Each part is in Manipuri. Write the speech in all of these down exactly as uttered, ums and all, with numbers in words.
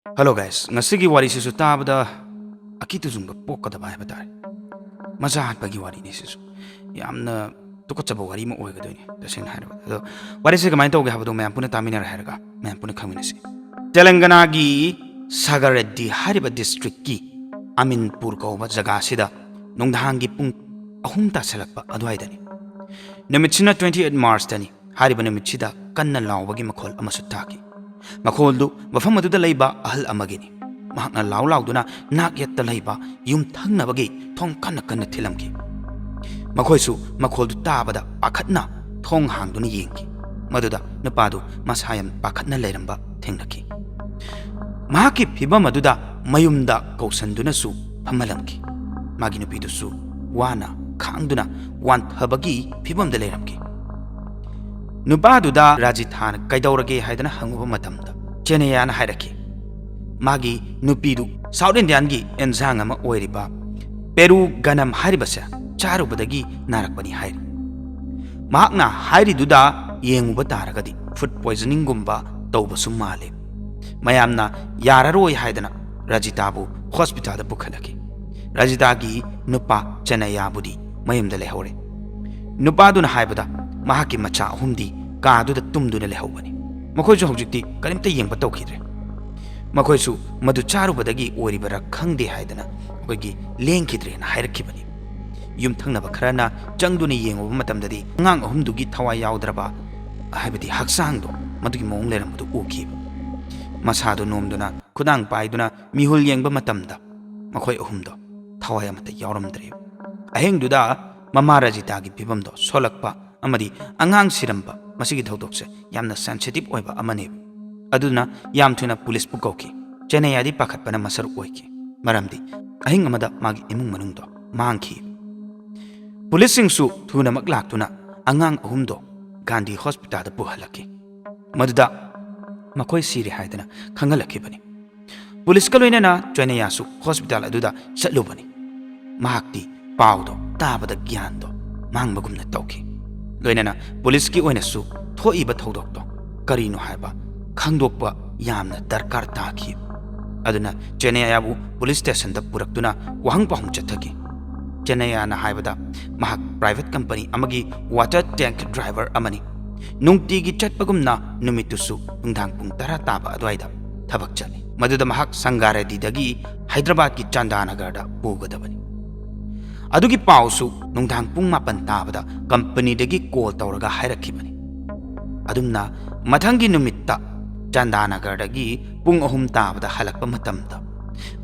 Hello guys, ꯉꯁꯤꯒꯤ ꯋꯥꯔꯤꯁꯤꯁꯨ ꯇꯥꯕꯗ ꯑꯀꯤ ꯇꯨꯖꯨꯡꯕ ꯄꯣꯛꯀꯗꯕ ꯍꯥꯏꯕ ꯇꯥꯔꯦ꯫ ꯃꯆꯥ ꯍꯥꯠꯄꯒꯤ ꯋꯥꯔꯤꯅꯤ ꯁꯤꯁꯨ꯫ ꯌꯥꯝꯅ ꯇꯨꯀꯠꯆꯕ ꯋꯥꯔꯤ ꯑꯃ ꯑꯣꯏꯒꯗꯣꯏꯅꯤ ꯇꯁꯦꯡꯅ ꯍꯥꯏꯔꯕꯗ꯫ ꯑꯗꯣ ꯋꯥꯔꯤꯁꯦ ꯀꯃꯥꯏꯅ ꯇꯧꯒꯦ ꯍꯥꯏꯕꯗꯣ ꯃꯌꯥꯝ ꯄꯨꯟꯅ ꯇꯥꯃꯤꯟꯅꯔꯦ ꯍꯥꯏꯔꯒ ꯃꯌꯥꯝ ꯄꯨꯟꯅ ꯈꯪꯃꯤꯟꯅꯁꯤ꯫ ꯇꯦꯂꯪꯒꯅꯥꯒꯤ ꯁꯥꯒꯔ ꯔꯦꯗ꯭ꯗꯤ ꯍꯥꯏꯔꯤꯕ districtꯀꯤ ꯑꯃꯤꯟꯄꯨꯔ ꯀꯧꯕ ꯖꯒꯥꯁꯤꯗ ꯅꯨꯡꯗꯥꯡꯒꯤ ꯄꯨꯡ ꯑꯍꯨꯝ ꯇꯥꯁꯜꯂꯛꯄ ꯑꯗꯨꯋꯥꯏꯗꯅꯤ꯫ ꯅꯨꯃꯤꯠꯁꯤꯅ twenty eight Marchꯇꯅꯤ꯫ ꯍꯥꯏꯔꯤꯕ ꯅꯨꯃꯤꯠꯁꯤꯗ ꯀꯟꯅ ꯂꯥꯎꯕꯒꯤ ꯃꯈꯣꯜ ꯑꯃꯁꯨ ꯇꯥꯈꯤ꯫ ꯃꯈꯣꯜꯗꯨ ꯃꯐꯝ ꯑꯗꯨꯗ ꯂꯩꯕ ꯑꯍꯜ ꯑꯃꯒꯤꯅꯤ꯫ ꯃꯍꯥꯛꯅ ꯂꯥꯎ ꯂꯥꯎꯗꯨꯅ ꯅꯥꯛ ꯌꯦꯠꯇ ꯂꯩꯕ ꯌꯨꯝꯊꯪꯅꯕꯒꯤ ꯊꯣꯡ ꯀꯟꯅ ꯀꯟꯅ ꯊꯤꯜꯂꯝꯈꯤ꯫ ꯃꯈꯣꯏꯁꯨ ꯃꯈꯣꯜꯗꯨ ꯇꯥꯕꯗ ꯄꯥꯈꯠꯅ ꯊꯣꯡ ꯍꯥꯡꯗꯨꯅ ꯌꯦꯡꯈꯤ꯫ ꯃꯗꯨꯗ ꯅꯨꯄꯥꯗꯨ ꯃꯁꯥ ꯌꯥꯝ ꯄꯥꯈꯠꯅ ꯂꯩꯔꯝꯕ ꯊꯦꯡꯅꯈꯤ꯫ ꯃꯍꯥꯛꯀꯤ ꯐꯤꯕꯝ ꯑꯗꯨꯗ ꯃꯌꯨꯝꯗ ꯀꯧꯁꯟꯗꯨꯅꯁꯨ ꯐꯝꯍꯜꯂꯝꯈꯤ꯫ ꯃꯥꯒꯤ ꯅꯨꯄꯤꯗꯨꯁꯨ ꯋꯥꯅ ꯈꯥꯡꯗꯨꯅ ꯋꯥꯟꯊꯕꯒꯤ ꯐꯤꯕꯝꯗ ꯂꯩꯔꯝꯈꯤ꯫ ꯅꯨꯄꯥꯗꯨꯗ ꯔꯥꯖꯤꯊꯥꯅ ꯀꯩꯗꯧꯔꯒꯦ ꯍꯥꯏꯗꯅ ꯍꯪꯉꯨꯕ ꯃꯇꯝꯗ ꯆꯦꯅꯌꯥꯅ ꯍꯥꯏꯔꯛꯈꯤ, ꯃꯥꯒꯤ ꯅꯨꯄꯤꯗꯨ South Indianꯒꯤ ꯑꯦꯟꯁꯥꯡ ꯑꯃ ꯑꯣꯏꯔꯤꯕ ꯄꯦꯔꯨ ꯒꯅꯝ ꯍꯥꯏꯔꯤꯕꯁꯦ ꯆꯥꯔꯨꯕꯗꯒꯤ ꯅꯥꯔꯛꯄꯅꯤ ꯍꯥꯏꯔꯤ꯫ ꯃꯍꯥꯛꯅ ꯍꯥꯏꯔꯤꯗꯨꯗ ꯌꯦꯡꯉꯨꯕ ꯇꯥꯔꯒꯗꯤ food poisoningꯒꯨꯝꯕ ꯇꯧꯕꯁꯨ ꯃꯥꯜꯂꯤ꯫ ꯃꯌꯥꯝꯅ ꯌꯥꯔꯔꯣꯏ ꯍꯥꯏꯗꯅ ꯔꯥꯖꯤꯇꯥꯕꯨ hospitalꯗ ꯄꯨꯈꯠꯂꯛꯈꯤ꯫ ꯔꯥꯖꯤꯇꯥꯒꯤ ꯅꯨꯄꯥ ꯆꯦꯅꯌꯥꯕꯨꯗꯤ ꯃꯌꯨꯝꯗ ꯂꯩꯍꯧꯔꯦ꯫ ꯅꯨꯄꯥꯗꯨꯅ ꯍꯥꯏꯕꯗ ꯃꯍꯥꯛꯀꯤ ꯃꯆꯥ ꯑꯍꯨꯝꯗꯤ ꯀꯥꯗꯨꯗ ꯇꯨꯝꯗꯨꯅ ꯂꯩꯍꯧꯕꯅꯤ꯫ ꯃꯈꯣꯏꯁꯨ ꯍꯧꯖꯤꯛꯇꯤ ꯀꯔꯤꯝꯇ ꯌꯦꯡꯕ ꯇꯧꯈꯤꯗ꯭ꯔꯦ꯫ ꯃꯈꯣꯏꯁꯨ ꯃꯗꯨ ꯆꯥꯔꯨꯕꯗꯒꯤ ꯑꯣꯏꯔꯤꯕꯔꯥ ꯈꯪꯗꯦ ꯍꯥꯏꯗꯅ ꯑꯩꯈꯣꯏꯒꯤ ꯂꯦꯡꯈꯤꯗ꯭ꯔꯦꯅ ꯍꯥꯏꯔꯛꯈꯤꯕꯅꯤ꯫ ꯌꯨꯝꯊꯪꯅꯕ ꯈꯔꯅ ꯆꯪꯗꯨꯅ ꯌꯦꯡꯉꯨꯕ ꯃꯇꯝꯗꯗꯤ ꯑꯉꯥꯡ ꯑꯍꯨꯝꯗꯨꯒꯤ ꯊꯋꯥꯏ ꯌꯥꯎꯗ꯭ꯔꯕ, ꯍꯥꯏꯕꯗꯤ ꯍꯛꯆꯥꯡꯗꯣ ꯃꯗꯨꯒꯤ ꯃꯑꯣꯡ ꯂꯩꯔꯝꯕꯗꯨ ꯎꯈꯤꯕ꯫ ꯃꯁꯥꯗꯣ ꯅꯣꯝꯗꯨꯅ ꯈꯨꯗꯥꯡ ꯄꯥꯏꯗꯨꯅ ꯃꯤꯍꯨꯜ ꯌꯦꯡꯕ ꯃꯇꯝꯗ ꯃꯈꯣꯏ ꯑꯍꯨꯝꯗꯣ ꯊꯋꯥꯏ ꯑꯃꯠꯇ ꯌꯥꯎꯔꯝꯗ꯭ꯔꯦ꯫ ꯑꯍꯤꯡꯗꯨꯗ ꯃꯃꯥ ꯔꯥꯖꯤꯇꯥꯒꯤ ꯐꯤꯕꯝꯗꯣ ꯁꯣꯜꯂꯛꯄ ꯑꯃꯗꯤ ꯑꯉꯥꯡ ꯁꯤꯔꯝꯕ, ꯃꯁꯤꯒꯤ ꯊꯧꯗꯣꯛꯁꯦ ꯌꯥꯝꯅ sensitive ꯑꯣꯏꯕ ꯑꯃꯅꯦꯕ꯫ ꯑꯗꯨꯅ ꯌꯥꯝ ꯊꯨꯅ ꯄꯨꯂꯤꯁꯄꯨ ꯀꯧꯈꯤ꯫ ꯆꯦꯅꯌꯥꯗꯤ ꯄꯥꯈꯠꯄꯅ ꯃꯁꯔꯨꯛ ꯑꯣꯏꯈꯤ, ꯃꯔꯝꯗꯤ ꯑꯍꯤꯡ ꯑꯃꯗ ꯃꯥꯒꯤ ꯏꯃꯨꯡ ꯃꯅꯨꯡꯗꯣ ꯃꯥꯡꯈꯤ꯫ ꯄꯨꯂꯤꯁꯁꯤꯡꯁꯨ ꯊꯨꯅꯃꯛ ꯂꯥꯛꯇꯨꯅ ꯑꯉꯥꯡ ꯑꯍꯨꯝꯗꯣ ꯒꯥꯟꯙꯤ hospitalꯗ ꯄꯨꯍꯜꯂꯛꯈꯤ꯫ ꯃꯗꯨꯗ ꯃꯈꯣꯏ ꯁꯤꯔꯦ ꯍꯥꯏꯗꯅ ꯈꯪꯍꯜꯂꯛꯈꯤꯕꯅꯤ꯫ ꯄꯨꯂꯤꯁꯀ ꯂꯣꯏꯅꯅ ꯆꯦꯅꯌꯥꯁꯨ hospital ꯑꯗꯨꯗ ꯆꯠꯂꯨꯕꯅꯤ꯫ ꯃꯍꯥꯛꯇꯤ ꯄꯥꯎꯗꯣ ꯇꯥꯕꯗ ꯒ꯭ꯌꯥꯟꯗꯣ ꯃꯥꯡꯕꯒꯨꯝꯅ ꯇꯧꯈꯤ꯫ ꯂꯣꯏꯅꯅ ꯄꯨꯂꯤꯁꯀꯤ ꯑꯣꯏꯅꯁꯨ ꯊꯣꯛꯏꯕ ꯊꯧꯗꯣꯛꯇꯣ ꯀꯔꯤꯅꯣ ꯍꯥꯏꯕ ꯈꯪꯗꯣꯛꯄ ꯌꯥꯝꯅ ꯗꯔꯀꯥꯔ ꯇꯥꯈꯤ꯫ ꯑꯗꯨꯅ ꯆꯦꯟꯅꯩꯌꯥꯕꯨ ꯄꯨꯂꯤꯁ ꯁ꯭ꯇꯦꯁꯟꯗ ꯄꯨꯔꯛꯇꯨꯅ ꯋꯥꯍꯪ ꯄꯥꯎꯍꯪ ꯆꯠꯊꯈꯤ꯫ ꯆꯦꯟꯅꯩꯌꯥꯅ ꯍꯥꯏꯕꯗ, ꯃꯍꯥꯛ ꯄ꯭ꯔꯥꯏꯚꯦꯠ ꯀꯝꯄꯅꯤ ꯑꯃꯒꯤ ꯋꯥꯇꯔ ꯇꯦꯡꯛ ꯗ꯭ꯔꯥꯏꯚꯔ ꯑꯃꯅꯤ꯫ ꯅꯨꯡꯇꯤꯒꯤ ꯆꯠꯄꯒꯨꯝꯅ ꯅꯨꯃꯤꯠꯇꯨꯁꯨ ꯅꯨꯡꯗꯥꯡ ꯄꯨꯡ ꯇꯔꯥ ꯇꯥꯕ ꯑꯗꯨꯋꯥꯏꯗ ꯊꯕꯛ ꯆꯠꯂꯤ꯫ ꯃꯗꯨꯗ ꯃꯍꯥꯛ ꯁꯪꯒꯥꯔꯦꯗꯤꯗꯒꯤ ꯍꯥꯏꯗ꯭ꯔꯕꯥꯗꯀꯤ ꯆꯥꯟꯗꯥꯅꯒꯔꯗ ꯄꯨꯒꯗꯕꯅꯤ꯫ ꯑꯗꯨꯒꯤ ꯄꯥꯎꯁꯨ ꯅꯨꯡꯗꯥꯡ ꯄꯨꯡ ꯃꯥꯄꯟ ꯇꯥꯕꯗ ꯀꯝꯄꯅꯤꯗꯒꯤ ꯀꯣꯜ ꯇꯧꯔꯒ ꯍꯥꯏꯔꯛꯈꯤꯕꯅꯤ꯫ ꯑꯗꯨꯝꯅ ꯃꯊꯪꯒꯤ ꯅꯨꯃꯤꯠꯇ ꯆꯥꯟꯗꯥꯅꯒꯔꯗꯒꯤ ꯄꯨꯡ ꯑꯍꯨꯝ ꯇꯥꯕꯗ ꯍꯜꯂꯛꯄ ꯃꯇꯝꯗ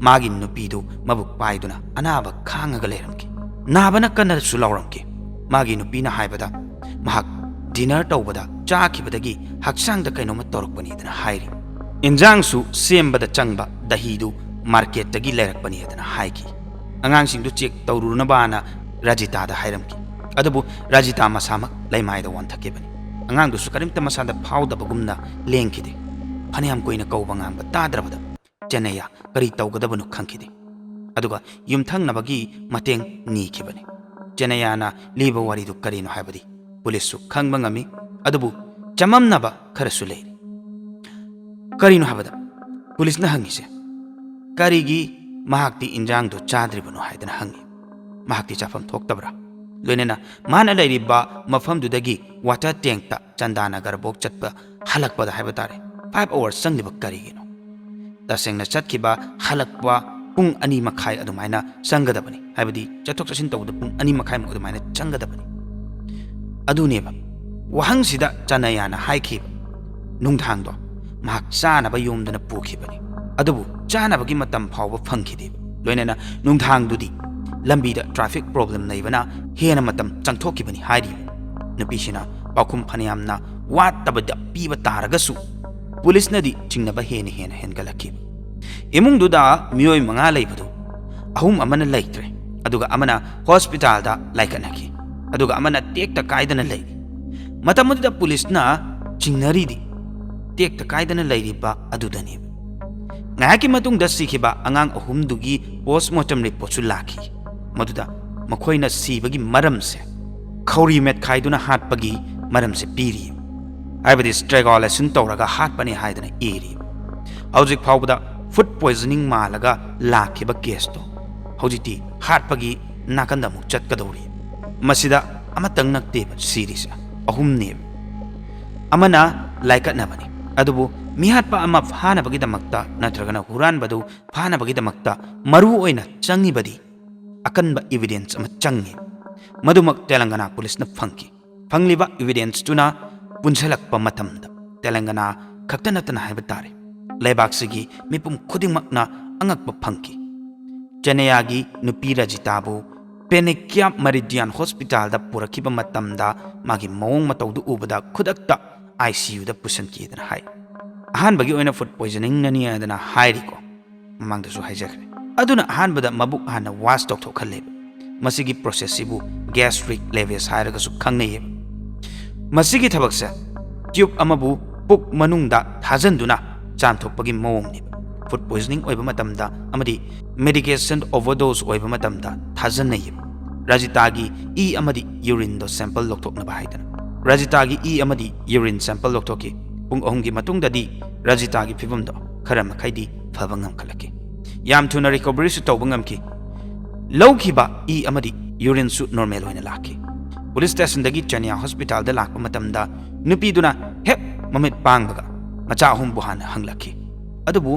ꯃꯥꯒꯤ ꯅꯨꯄꯤꯗꯨ ꯃꯕꯨꯛ ꯄꯥꯏꯗꯨꯅ ꯑꯅꯥꯕ ꯈꯥꯡꯉꯒ ꯂꯩꯔꯝꯈꯤ꯫ ꯅꯥꯕꯅ ꯀꯟꯅꯁꯨ ꯂꯥꯎꯔꯝꯈꯤ꯫ ꯃꯥꯒꯤ ꯅꯨꯄꯤꯅ ꯍꯥꯏꯕꯗ, ꯃꯍꯥꯛ ꯗꯤꯅꯔ ꯇꯧꯕꯗ ꯆꯥꯈꯤꯕꯗꯒꯤ ꯍꯛꯆꯥꯡꯗ ꯀꯩꯅꯣꯝꯃ ꯇꯧꯔꯛꯄꯅꯤꯗꯅ ꯍꯥꯏꯔꯤ꯫ ꯏꯟꯖꯥꯡꯁꯨ ꯁꯦꯝꯕꯗ ꯆꯪꯕ ꯗꯍꯤꯗꯨ ꯃꯥꯔꯀꯦꯠꯇꯒꯤ ꯂꯩꯔꯛꯄꯅꯤꯗꯅ ꯍꯥꯏꯈꯤ꯫ ꯑꯉꯥꯡꯁꯤꯡꯗꯨ ꯆꯦꯛ ꯇꯧꯔꯨꯅꯕꯅ ꯔꯥꯖꯤꯇꯥꯗ ꯍꯥꯏꯔꯝꯈꯤ꯫ ꯑꯗꯨꯕꯨ ꯔꯥꯖꯤꯇꯥ ꯃꯁꯥꯃꯛ ꯂꯩꯃꯥꯏꯗ ꯋꯥꯟꯊꯈꯤꯕꯅꯤ꯫ ꯑꯉꯥꯡꯗꯨꯁꯨ ꯀꯔꯤꯝꯇ ꯃꯁꯥꯗ ꯐꯥꯎꯗꯕꯒꯨꯝꯅ ꯂꯦꯡꯈꯤꯗꯦ꯫ ꯐꯅꯌꯥꯝ ꯀꯨꯏꯅ ꯀꯧꯕ ꯉꯥꯡꯕ ꯇꯥꯗ꯭ꯔꯕꯗ ꯆꯦꯟꯅꯩꯌꯥ ꯀꯔꯤ ꯇꯧꯒꯗꯕꯅꯣ ꯈꯪꯈꯤꯗꯦ꯫ ꯑꯗꯨꯒ ꯌꯨꯝꯊꯪꯅꯕꯒꯤ ꯃꯇꯦꯡ ꯅꯤꯈꯤꯕꯅꯤ꯫ ꯆꯦꯟꯅꯩꯌꯥꯅ ꯂꯤꯕ ꯋꯥꯔꯤꯗꯨ ꯀꯔꯤꯅꯣ ꯍꯥꯏꯕꯗꯤ ꯄꯨꯂꯤꯁꯁꯨ ꯈꯪꯕ ꯉꯝꯃꯤ꯫ ꯑꯗꯨꯕꯨ ꯆꯃꯝꯅꯕ ꯈꯔꯁꯨ ꯂꯩꯔꯤ꯫ ꯀꯔꯤꯅꯣ ꯍꯥꯏꯕꯗ ꯄꯨꯂꯤꯁꯅ ꯍꯪꯉꯤꯁꯦ, ꯀꯔꯤꯒꯤ ꯃꯍꯥꯛꯇꯤ ꯏꯟꯖꯥꯡꯗꯨ ꯆꯥꯗ꯭ꯔꯤꯕꯅꯣ ꯍꯥꯏꯗꯅ ꯍꯪꯉꯤ꯫ ꯃꯍꯥꯛꯇꯤ ꯆꯥꯐꯝ ꯊꯣꯛꯇꯕ꯭ꯔꯥ? ꯂꯣꯏꯅꯅ ꯃꯥꯅ ꯂꯩꯔꯤꯕ ꯃꯐꯝꯗꯨꯗꯒꯤ ꯋꯥꯇꯔ ꯇꯦꯡꯛꯇ ꯆꯟꯗꯥꯅꯒꯔꯕꯣꯛ ꯆꯠꯄ, ꯍꯜꯂꯛꯄꯗ ꯍꯥꯏꯕ ꯇꯥꯔꯦ, ꯐꯥꯏꯚ ꯑꯋꯥꯔꯁ ꯆꯪꯂꯤꯕ ꯀꯔꯤꯒꯤꯅꯣ? ꯇꯁꯦꯡꯅ ꯆꯠꯈꯤꯕ, ꯍꯜꯂꯛꯄ ꯄꯨꯡ ꯑꯅꯤ ꯃꯈꯥꯏ ꯑꯗꯨꯃꯥꯏꯅ ꯆꯪꯒꯗꯕꯅꯤ, ꯍꯥꯏꯕꯗꯤ ꯆꯠꯊꯣꯛ ꯆꯠꯁꯤꯟ ꯇꯧꯕꯗ ꯄꯨꯡ ꯑꯅꯤ ꯃꯈꯥꯏꯃꯨꯛ ꯑꯗꯨꯃꯥꯏꯅ ꯆꯪꯒꯗꯕꯅꯤ꯫ ꯑꯗꯨꯅꯦꯕ ꯋꯥꯍꯪꯁꯤꯗ ꯆꯅꯌꯥꯅ ꯍꯥꯏꯈꯤꯕ, ꯅꯨꯡꯗꯥꯡꯗꯣ ꯃꯍꯥꯛ ꯆꯥꯅꯕ ꯌꯣꯝꯗꯨꯅ ꯄꯨꯈꯤꯕꯅꯤ, ꯑꯗꯨꯕꯨ ꯆꯥꯅꯕꯒꯤ ꯃꯇꯝ ꯐꯥꯎꯕ ꯐꯪꯈꯤꯗꯦꯕ꯫ ꯂꯣꯏꯅꯅ ꯅꯨꯡꯗꯥꯡꯗꯨꯗꯤ ꯂꯝꯕꯤꯗ ꯇ꯭ꯔꯥꯐꯤꯛ ꯄ꯭ꯔꯣꯕ꯭ꯂꯦꯝ ꯂꯩꯕꯅ ꯍꯦꯟꯅ ꯃꯇꯝ ꯆꯪꯊꯣꯛꯈꯤꯕꯅꯤ ꯍꯥꯏꯔꯤ꯫ ꯅꯨꯄꯤꯁꯤꯅ ꯄꯥꯎꯈꯨꯝ ꯐꯅꯌꯥꯝꯅ ꯋꯥꯠꯇꯕꯗ ꯄꯤꯕ ꯇꯥꯔꯒꯁꯨ, ꯄꯨꯂꯤꯁꯅꯗꯤ ꯆꯤꯡꯅꯕ ꯍꯦꯟꯅ ꯍꯦꯟꯅ ꯍꯦꯟꯒꯠꯂꯛꯈꯤ꯫ ꯏꯃꯨꯡꯗꯨꯗ ꯃꯤꯑꯣꯏ ꯃꯉꯥ ꯂꯩꯕꯗꯨ, ꯑꯍꯨꯝ ꯑꯃꯅ ꯂꯩꯇ꯭ꯔꯦ, ꯑꯗꯨꯒ ꯑꯃꯅ ꯍꯣꯁꯄꯤꯇꯥꯜꯗ ꯂꯥꯏꯀꯠꯅꯈꯤ, ꯑꯗꯨꯒ ꯑꯃꯅ ꯇꯦꯛꯇ ꯀꯥꯏꯗꯅ ꯂꯩꯔꯤ꯫ ꯃꯇꯝ ꯑꯗꯨꯗ ꯄꯨꯂꯤꯁꯅ ꯆꯤꯡꯅꯔꯤꯗꯤ ꯇꯦꯛꯇ ꯀꯥꯏꯗꯅ ꯂꯩꯔꯤꯕ ꯑꯗꯨꯗꯅꯤ꯫ ꯉꯥꯏꯍꯥꯛꯀꯤ ꯃꯇꯨꯡꯗ ꯁꯤꯈꯤꯕ ꯑꯉꯥꯡ ꯑꯍꯨꯝꯗꯨꯒꯤ ꯄꯣꯁꯃꯣꯔꯇꯝ ꯔꯤꯄꯣꯔꯠꯁꯨ ꯂꯥꯛꯈꯤ, ꯃꯗꯨꯗ ꯃꯈꯣꯏꯅ ꯁꯤꯕꯒꯤ ꯃꯔꯝꯁꯦ ꯈꯧꯔꯤ ꯃꯦꯠꯈꯥꯏꯗꯨꯅ ꯍꯥꯠꯄꯒꯤ ꯃꯔꯝꯁꯦ ꯄꯤꯔꯤ, ꯍꯥꯏꯕꯗꯤ ꯁ꯭ꯇ꯭ꯔꯦꯒꯣꯂꯦꯁꯟ ꯇꯧꯔꯒ ꯍꯥꯠꯄꯅꯤ ꯍꯥꯏꯗꯅ ꯏꯔꯤ꯫ ꯍꯧꯖꯤꯛ ꯐꯥꯎꯕꯗ ꯐꯨꯗ ꯄꯣꯏꯖꯅꯤꯡ ꯃꯥꯜꯂꯒ ꯂꯥꯛꯈꯤꯕ ꯀꯦꯁꯇꯣ ꯍꯧꯖꯤꯛꯇꯤ ꯍꯥꯠꯄꯒꯤ ꯅꯥꯀꯟꯗ ꯑꯃꯨꯛ ꯆꯠꯀꯗꯧꯔꯤ꯫ ꯃꯁꯤꯗ ꯑꯃꯇꯪ ꯅꯠꯇꯦꯕ ꯁꯤꯔꯤꯁꯦ, ꯑꯍꯨꯝꯅꯦꯕ꯫ ꯑꯃꯅ ꯂꯥꯏꯀꯠꯅꯕꯅꯤ, ꯑꯗꯨꯕꯨ ꯃꯤꯍꯥꯠꯄ ꯑꯃ ꯐꯥꯅꯕꯒꯤꯗꯃꯛꯇ ꯅꯠꯇ꯭ꯔꯒꯅ ꯍꯨꯔꯥꯟꯕꯗꯨ ꯐꯥꯅꯕꯒꯤꯗꯃꯛꯇ ꯃꯔꯨ ꯑꯣꯏꯅ ꯆꯪꯉꯤꯕꯗꯤ ꯑꯀꯟꯕ ꯏꯕꯤꯗꯦꯟꯁ ꯑꯃ ꯆꯪꯉꯤ꯫ ꯃꯗꯨꯃꯛ ꯇꯦꯂꯪꯒꯅꯥ ꯄꯨꯂꯤꯁꯅ ꯐꯪꯈꯤ꯫ ꯐꯪꯂꯤꯕ ꯏꯕꯤꯗꯦꯟꯁꯇꯨꯅ ꯄꯨꯟꯁꯤꯜꯂꯛꯄ ꯃꯇꯝꯗ ꯇꯦꯂꯪꯒꯅꯥ ꯈꯛꯇ ꯅꯠꯇꯅ ꯍꯥꯏꯕ ꯇꯥꯔꯦ, ꯂꯩꯕꯥꯛꯁꯤꯒꯤ ꯃꯤꯄꯨꯝ ꯈꯨꯗꯤꯡꯃꯛꯅ ꯑꯉꯛꯄ ꯐꯪꯈꯤ꯫ ꯆꯦꯅꯌꯥꯒꯤ ꯅꯨꯄꯤ ꯔꯖꯤꯇꯥꯕꯨ ꯄꯦꯅꯤꯀ꯭ꯌꯥ ꯃꯔꯤꯗꯤꯌꯥꯟ ꯍꯣꯁꯄꯤꯇꯥꯜꯗ ꯄꯨꯔꯛꯈꯤꯕ ꯃꯇꯝꯗ ꯃꯥꯒꯤ ꯃꯑꯣꯡ ꯃꯇꯧꯗꯨ ꯎꯕꯗ ꯈꯨꯗꯛꯇ ꯑꯥꯏ ꯁꯤ ꯌꯨꯗ ꯄꯨꯁꯤꯟꯈꯤꯗꯅ ꯍꯥꯏ꯫ ꯑꯍꯥꯟꯕꯒꯤ ꯑꯣꯏꯅ ꯐꯨꯗ ꯄꯣꯏꯖꯅꯤꯡꯅꯅꯤ ꯍꯥꯏꯗꯅ ꯍꯥꯏꯔꯤꯀꯣ, ꯃꯃꯥꯡꯗꯁꯨ ꯍꯥꯏꯖꯈ꯭ꯔꯦ꯫ ꯑꯗꯨꯅ ꯑꯍꯥꯟꯕꯗ ꯃꯕꯨꯛ ꯍꯥꯟꯅ ꯋꯥꯁ ꯇꯧꯊꯣꯛꯍꯜꯂꯦꯕ꯫ ꯃꯁꯤꯒꯤ ꯄ꯭ꯔꯣꯁꯦꯁꯁꯤꯕꯨ ꯒ꯭ꯌꯥꯁꯇ꯭ꯔꯤꯛ ꯂꯦꯚꯦꯖ ꯍꯥꯏꯔꯒꯁꯨ ꯈꯪꯅꯩꯌꯦꯕ꯫ ꯃꯁꯤꯒꯤ ꯊꯕꯛꯁꯦ ꯇ꯭ꯌꯨꯕ ꯑꯃꯕꯨ ꯄꯨꯛ ꯃꯅꯨꯡꯗ ꯊꯥꯖꯤꯟꯗꯨꯅ ꯆꯥꯝꯊꯣꯛꯄꯒꯤ ꯃꯑꯣꯡꯅꯦꯕ꯫ ꯐꯨꯗ ꯄꯣꯏꯖꯅꯤꯡ ꯑꯣꯏꯕ ꯃꯇꯝꯗ ꯑꯃꯗꯤ ꯃꯦꯗꯤꯀꯦꯁꯟ ꯑꯣꯚꯔꯗꯣꯁ ꯑꯣꯏꯕ ꯃꯇꯝꯗ ꯊꯥꯖꯟꯅꯩꯌꯦꯕ꯫ ꯔꯥꯖꯤꯇꯥꯒꯤ ꯏ ꯑꯃꯗꯤ ꯌꯨꯔꯤꯟꯗꯣ ꯁꯦꯝꯄꯜ ꯂꯧꯊꯣꯛꯅꯕ ꯍꯥꯏꯗꯅ꯫ ꯔꯥꯖꯤꯇꯥꯒꯤ ꯏ ꯑꯃꯗꯤ ꯌꯨꯔꯤꯟ ꯁꯦꯝꯄꯜ ꯂꯧꯊꯣꯛꯈꯤ꯫ ꯄꯨꯡ ꯑꯍꯨꯝꯒꯤ ꯃꯇꯨꯡꯗꯗꯤ ꯔꯥꯖꯤꯇꯥꯒꯤ ꯐꯤꯕꯝꯗꯣ ꯈꯔ ꯃꯈꯩꯗꯤ ꯐꯕ ꯉꯝꯈꯠꯂꯛꯈꯤ꯫ ꯌꯥꯝ ꯊꯨꯅ ꯔꯤꯀꯣꯚꯔꯤꯁꯨ ꯇꯧꯕ ꯉꯝꯈꯤ꯫ ꯂꯧꯈꯤꯕ ꯏ ꯑꯃꯗꯤ ꯌꯨꯔꯤꯟꯁꯨ ꯅꯣꯔꯃꯦꯜ ꯑꯣꯏꯅ ꯂꯥꯛꯈꯤ꯫ ꯄꯨꯂꯤꯁ ꯁ꯭ꯇꯦꯁꯟꯗꯒꯤ ꯆꯦꯅꯤꯌꯥ ꯍꯣꯁꯄꯤꯇꯥꯜꯗ ꯂꯥꯛꯄ ꯃꯇꯝꯗ ꯅꯨꯄꯤꯗꯨꯅ ꯍꯦꯛ ꯃꯃꯤꯠ ꯄꯥꯡꯕꯒ ꯃꯆꯥ ꯑꯍꯨꯝꯕꯨ ꯍꯥꯟꯅ ꯍꯪꯂꯛꯈꯤ꯫ ꯑꯗꯨꯕꯨ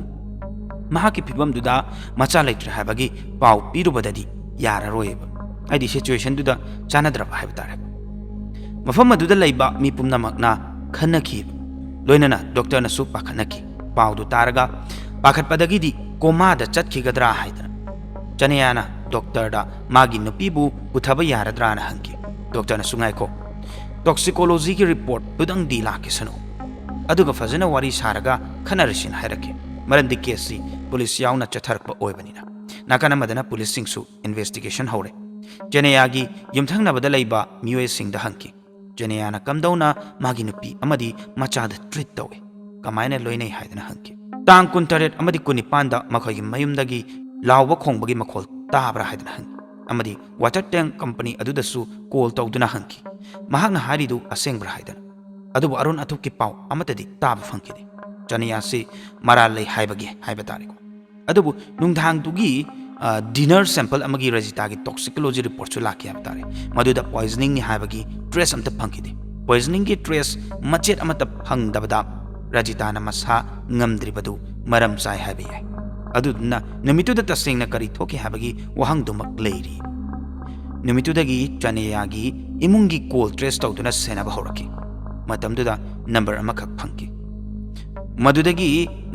ꯃꯍꯥꯛꯀꯤ ꯐꯤꯕꯝꯗꯨꯗ ꯃꯆꯥ ꯂꯩꯇ꯭ꯔꯦ ꯍꯥꯏꯕꯒꯤ ꯄꯥꯎ ꯄꯤꯔꯨꯕꯗꯗꯤ ꯌꯥꯔꯔꯣꯏꯕ, ꯍꯥꯏꯗꯤ ꯁꯤꯆꯨꯋꯦꯁꯟꯗꯨꯗ ꯆꯥꯟꯅꯗ꯭ꯔꯕ ꯍꯥꯏꯕ ꯇꯥꯔꯦ꯫ ꯃꯐꯝ ꯑꯗꯨꯗ ꯂꯩꯕ ꯃꯤ ꯄꯨꯝꯅꯃꯛꯅ ꯈꯟꯅꯈꯤꯕ, ꯂꯣꯏꯅꯅ ꯗꯣꯛꯇꯔꯅꯁꯨ ꯄꯥꯈꯠꯅꯈꯤ꯫ ꯄꯥꯎꯗꯨ ꯇꯥꯔꯒ ꯄꯥꯈꯠꯄꯗꯒꯤꯗꯤ ꯀꯣꯃꯥꯗ ꯆꯠꯈꯤꯒꯗ꯭ꯔꯥ ꯍꯥꯏꯗꯅ ꯆꯅꯌꯥꯅ ꯗꯣꯛꯇꯔꯗ ꯃꯥꯒꯤ ꯅꯨꯄꯤꯕꯨ ꯄꯨꯊꯕ ꯌꯥꯔꯗ꯭ꯔꯥꯅ ꯍꯪꯈꯤ꯫ ꯗꯣꯛꯇꯔꯅꯁꯨ, "ꯉꯥꯏꯈꯣ, ꯇꯣꯛꯁꯤꯀꯣꯂꯣꯖꯤꯒꯤ ꯔꯤꯄꯣꯔꯠꯇꯨꯗꯪꯗꯤ ꯂꯥꯛꯈꯤꯁꯅꯨ, ꯑꯗꯨꯒ ꯐꯖꯅ ꯋꯥꯔꯤ ꯁꯥꯔꯒ ꯈꯟꯅꯔꯁꯤꯅ" ꯍꯥꯏꯔꯛꯈꯤ꯫ ꯃꯔꯝꯗꯤ ꯀꯦꯁꯁꯤ ꯄꯨꯂꯤꯁ ꯌꯥꯎꯅ ꯆꯠꯊꯔꯛꯄ ꯑꯣꯏꯕꯅꯤꯅ꯫ ꯅꯥꯀꯟ ꯑꯃꯗꯅ ꯄꯨꯂꯤꯁꯁꯤꯡꯁꯨ ꯏꯟꯚꯦꯁꯇꯤꯒꯦꯁꯟ ꯍꯧꯔꯦ꯫ ꯆꯦꯅꯌꯥꯒꯤ ꯌꯨꯝꯊꯪꯅꯕꯗ ꯂꯩꯕ ꯃꯤꯑꯣꯏꯁꯤꯡꯗ ꯍꯪꯈꯤ꯫ ꯆꯦꯅꯌꯥꯅ ꯀꯝꯗꯧꯅ ꯃꯥꯒꯤ ꯅꯨꯄꯤ ꯑꯃꯗꯤ ꯃꯆꯥꯗ ꯇ꯭ꯔꯤꯠ ꯇꯧꯏ, ꯀꯃꯥꯏꯅ ꯂꯣꯏꯅꯩ ꯍꯥꯏꯗꯅ ꯍꯪꯈꯤ꯫ ꯇꯥꯡ ꯀꯨꯟꯇꯔꯦꯠ ꯑꯃꯗꯤ ꯀꯨꯟꯅꯤꯄꯥꯟꯗ ꯃꯈꯣꯏꯒꯤ ꯃꯌꯨꯝꯗꯒꯤ ꯂꯥꯎꯕ ꯈꯣꯡꯕꯒꯤ ꯃꯈꯣꯜ ꯇꯥꯕ꯭ꯔꯥ ꯍꯥꯏꯗꯅ ꯍꯪꯈꯤ꯫ ꯑꯃꯗꯤ ꯋꯥꯇꯔ ꯇꯦꯡ ꯀꯝꯄꯅꯤ ꯑꯗꯨꯗꯁꯨ ꯀꯣꯜ ꯇꯧꯗꯨꯅ ꯍꯪꯈꯤ, ꯃꯍꯥꯛꯅ ꯍꯥꯏꯔꯤꯗꯨ ꯑꯁꯦꯡꯕ꯭ꯔꯥ ꯍꯥꯏꯗꯅ꯫ ꯑꯗꯨꯕꯨ ꯑꯔꯣꯟ ꯑꯊꯨꯞꯀꯤ ꯄꯥꯎ ꯑꯃꯠꯇꯗꯤ ꯇꯥꯕ ꯐꯪꯈꯤꯗꯦ꯫ ꯆꯅꯌꯥꯁꯤ ꯃꯔꯥꯜ ꯂꯩ ꯍꯥꯏꯕꯒꯤ ꯍꯥꯏꯕ ꯇꯥꯔꯦꯀꯣ꯫ ꯑꯗꯨꯕꯨ ꯅꯨꯡꯗꯥꯡꯗꯨꯒꯤ ꯗꯤꯅꯔ ꯁꯦꯝꯄꯜ ꯑꯃꯒꯤ ꯔꯖꯤꯇꯥꯒꯤ ꯇꯣꯛꯁꯤꯀꯣꯂꯣꯖꯤ ꯔꯤꯄꯣꯔꯠꯁꯨ ꯂꯥꯛꯈꯤ ꯍꯥꯏꯕ ꯇꯥꯔꯦ꯫ ꯃꯗꯨꯗ ꯄꯣꯏꯖꯅꯤꯡꯅꯤ ꯍꯥꯏꯕꯒꯤ ꯇ꯭ꯔꯦꯁ ꯑꯝꯇ ꯐꯪꯈꯤꯗꯦ꯫ ꯄꯣꯏꯖꯅꯤꯡꯒꯤ ꯇ꯭ꯔꯦꯁ ꯃꯆꯦꯠ ꯑꯃꯠꯇ ꯐꯪꯗꯕꯗ ꯔꯖꯤꯇꯥꯅ ꯃꯁꯥ ꯉꯝꯗ꯭ꯔꯤꯕꯗꯨ ꯃꯔꯝ ꯆꯥꯏ ꯍꯥꯏꯕ ꯌꯥꯏ꯫ ꯑꯗꯨꯗꯨꯅ ꯅꯨꯃꯤꯠꯇꯨꯗ ꯇꯁꯦꯡꯅ ꯀꯔꯤ ꯊꯣꯛꯈꯤ ꯍꯥꯏꯕꯒꯤ ꯋꯥꯍꯪꯗꯨꯃꯛ ꯂꯩꯔꯤ꯫ ꯅꯨꯃꯤꯠꯇꯨꯗꯒꯤ ꯆꯅꯌꯥꯒꯤ ꯏꯃꯨꯡꯒꯤ ꯀꯣꯜ ꯇ꯭ꯔꯦꯁ ꯇꯧꯗꯨꯅ ꯁꯦꯟꯅꯕ ꯍꯧꯔꯛꯈꯤ꯫ ꯃꯇꯝꯗꯨꯗ ꯅꯝꯕꯔ ꯑꯃꯈꯛ ꯐꯪꯈꯤ꯫ ꯃꯗꯨꯗꯒꯤ